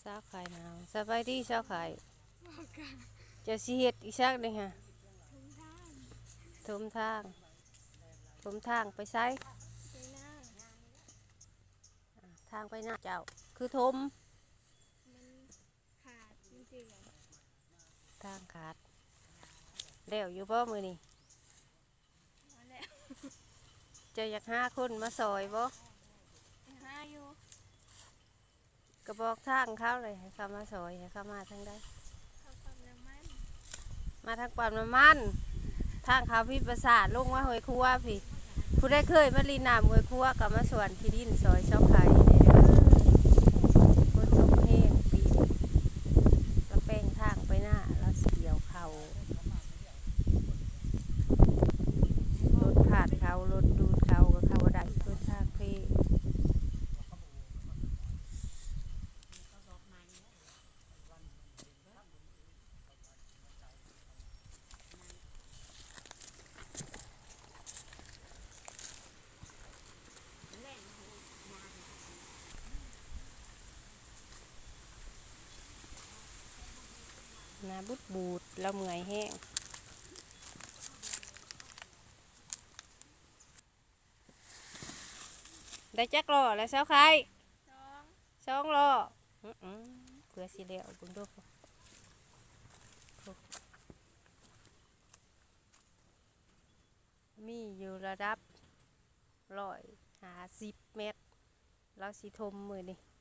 ສາວໄຂ່ໜາວ. ສະບາຍດີສາວໄຂ່. ເຈົ້າຊິເຮັດອີ່ຫຍັງນີ້ຫະ? ຖົມທາງ. ຖົມທາງ. ຖົມທາງໄປໃສ? ໄປນາ. ທາງໄປນາເຈົ້າຄືຖົມ? ມັນຂາດ ມັນເຈື່ອນ. ທາງຂາດ. ແລ້ວຢູ່ບໍ່ມື້ນີ້? ແລ້ວ. ເຈົ້າຢາກຫາຄົນມາຊ່ອຍບໍ່? ຫາຢູ່. ກະບອກທາງເຂົາເລີຍ ໃຫ້ເຂົາມາຊ່ອຍ. ໃຫ້ເຂົາມາທາງໃດ? ເຂົ້າປ້ຳນ້ຳມັນ. ມາທາງປ້ຳນ້ຳມັນ. ທາງເຂົ້າພີປາສາດ ລົງມາຫ້ວຍຄົວພີ້. ຜູ້ໃດເຄີຍມາຫຼິ້ນນ້ຳຫ້ວຍຄົວ ກະມາສວນຂີ້ດິນຊ່ອຍສາວໄຂ່ແດ່ເດີ. ຝົນຕົກແຮງປີນີ້ ລະແປງທາງໄປນາ ລະຊິກ່ຽວເຂົ້າ. ລົດຄາດເຂົ້າ ລົດດູດເຂົ້າກະເຂົ້າບໍ່ໄດ້ ເພິ່ນທາງເພ. ໜ້າບູດໆ ລາວເມື່ອຍແຮງ. ໄດ້ຈັກລໍ້ແລ້ວສາວໄຂ່? ສອງ. ສອງລໍ້. ອືໆ ເພື່ອຊິແລ້ວ ເບິ່ງດູ ມີຢູ່ລະດັບຮ້ອຍຫ້າສິບແມັດ ລາວຊິຖົມມື້ນີ້.